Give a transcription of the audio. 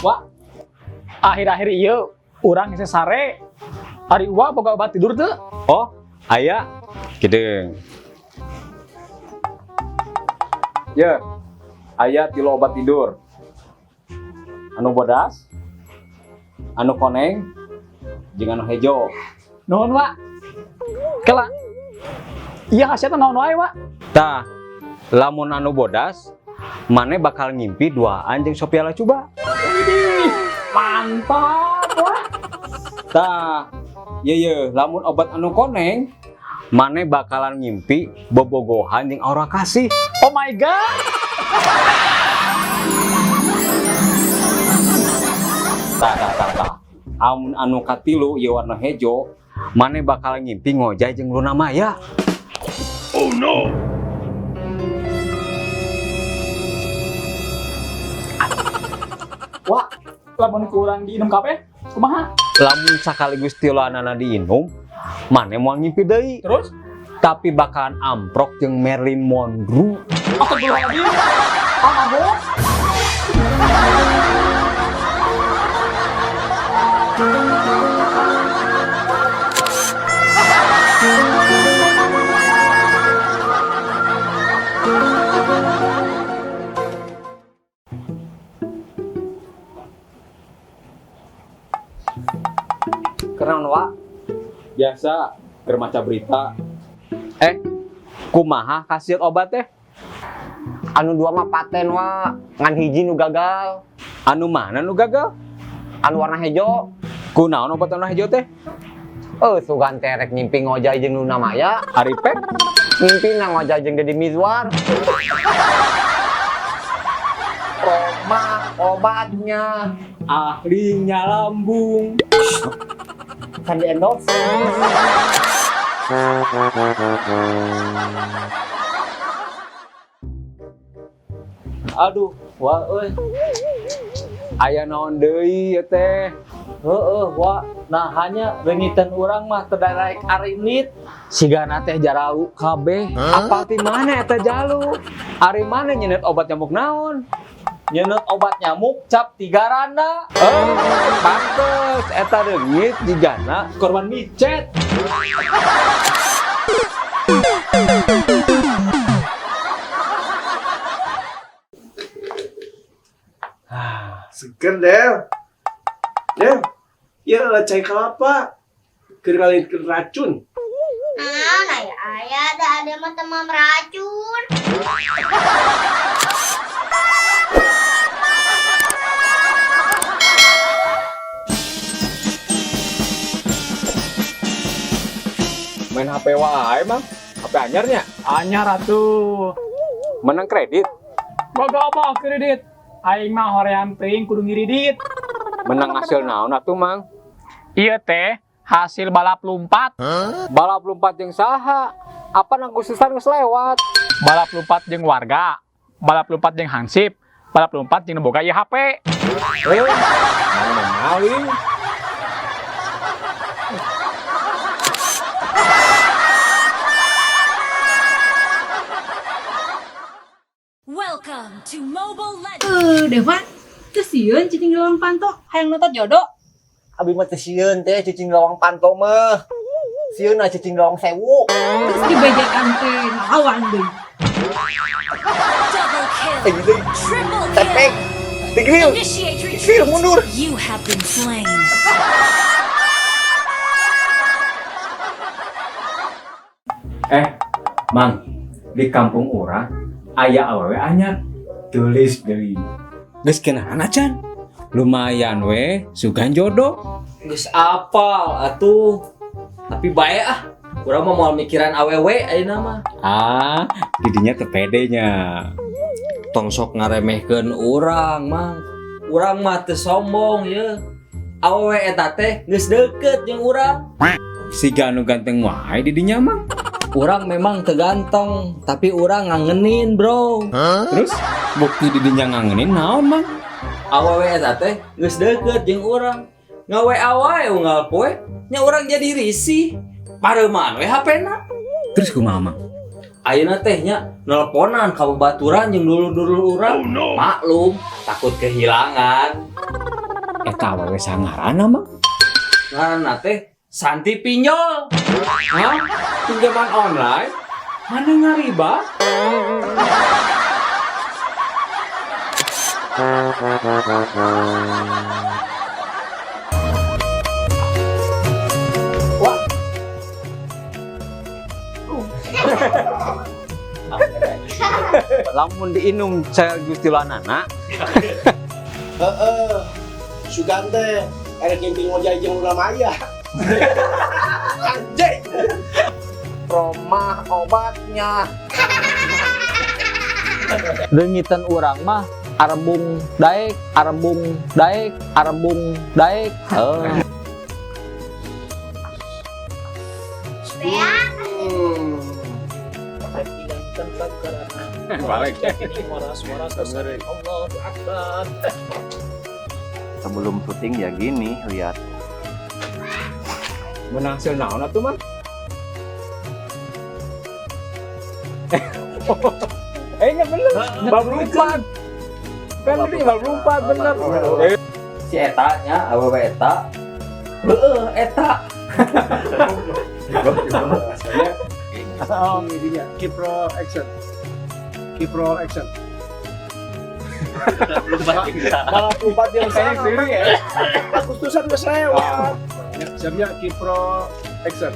Wah, akhir-akhir ieu urang hese sare. Ari Uwa boga obat tidur teu? Oh, aya kideung. Ya, aya tilu obat tidur. Anu bodas, anu koneng, jeung anu hejo. Nuhun, Wak. Kela. Iya khasiatna naon wae, Wak? Tah, lamun anu bodas, maneh bakal ngimpi duaan jeung Sophia Latjuba. Widih, mantap, Wak. Tah, ye ye, lamun obat anu koneng, maneh bakalan ngimpi bobogohan jeung Aura Kasih. Oh my God. Tah, tah, tah, tah. Amun anu katilu ieu warna hejo, maneh bakal ngimpi ngojay jeung Luna Maya. Oh no! Wak, lamun kurang diinum kabeh, kumaha? Lamun sakaligus tiluanana diinum, maneh moal ngimpi deui. Terus? Tapi bakalan amprok jeung Marilyn Monroe. Astagfirullahaladzim. Ah, mabuk. Keren, Wak. Biasa keur maca berita. Kumaha khasiat obat teh? Anu dua mah paten, Wa, ngan hiji nu gagal. Anu mana nu gagal? Anu warna hejo. Kunaon obat anu hejo teh? Sugan teh rek ngimpi ngojay jeung Luna Maya. Ari Pep? Ngimpi na ngojay jeung Deddy Mizwar. Roma obatnya. Ahlinya lambung. Kan di endorse. Aduh, wah euy. Aya naon deui ieu teh? Heeh, Wak. Nah, hanya leungitan urang mah teu daraek arinit. Sigana teh jaralu kabeh. Apal ti mana eta jalu? Ari mana nyenet obat nyamuk naon? Nyenet obat nyamuk cap 3 randa. Pantes eta reungit jigana korban micet. Seger, Del. Del, ya lah cai kelapa. Keur ngalirkeun racun. Ah, nah ya, ayah ada mah teman racun. Main HP wae, Mang. HP anyarnya? Anyar atuh. Menang kredit. Boga apa kredit? Aing mah hoream teuing kudu ngiridit. Menang hasil naon atuh, Mang? Ieu teh hasil balap lompat. Huh? Balap lompat jeung saha? Apa nang khususan geus lewat? Balap lompat jeung warga, balap lompat jeung hansip, balap lompat jeung nu boga ieu HP. Mana maling? Welcome to Mobile Legends. Devan, teu sieun cicing di lawang panto, hayang nonton jodoh. Abi mah teu sieun teh cicing di lawang panto mah. Sieun lah cicing di lawang sewu. Terus dibejakan teh ngalawan deui. Double kill. Gitu. Triple Tepek. kill. Digril. Initiate Digril retreat. mundur. You have been slain. Mang, di kampung urang aya awewe anyar. Tulis deui. Geus kenalan acan? Lumayan we, sugan jodoh. Geus apal atuh. Tapi bae ah. Urang mah moal mikiran awewe ayeuna mah. Ah, didinya teu pede nya. Tong sok ngaremehkeun urang, Mang. Urang mah teu sombong ye. Awewe eta teh geus deukeut jeung urang. Siga anu ganteng wae didinya, Mang. Urang memang teu ganteng, tapi urang ngangenin, bro. Huh? Terus bukti didinya ngangenin naon, Mang? Awewe eta teh geus deukeut jeung urang. Ngawe wae unggal poe, nya urang jadi risih. Pareuman we HP-na. Terus kumaha, Mang? Ayeuna teh nya nelponan ka babaturan jeung dulur-dulur urang. Maklum, takut kehilangan. Eta awewe sangarana, Mang? Ngaranna teh Santi Pinjol. Hah? Pinjaman online? Mana ngariba? Lamun diinum saya Gusti Lanana. Heeh. Sugan teh erek nginting ngojay jeung Luna Maya. Anjing. Romah obatnya. Deungitan urang mah arembung daek, arembung daek, arembung daek. Heuh. Balik. Allahu Akbar. Sebelum syuting ya gini, lihat. Menang hasil naon atuh, Mang? Nya bener. Bab lumpat. Kan ini bab lumpat bener. Si eta nya awewe eta. Heeh, eta. Ini dia, keep roll action. Keep roll action. Malah lupa dia Kayaknya sendiri ya. Agustusan geus lewat. Siapnya keep roll action.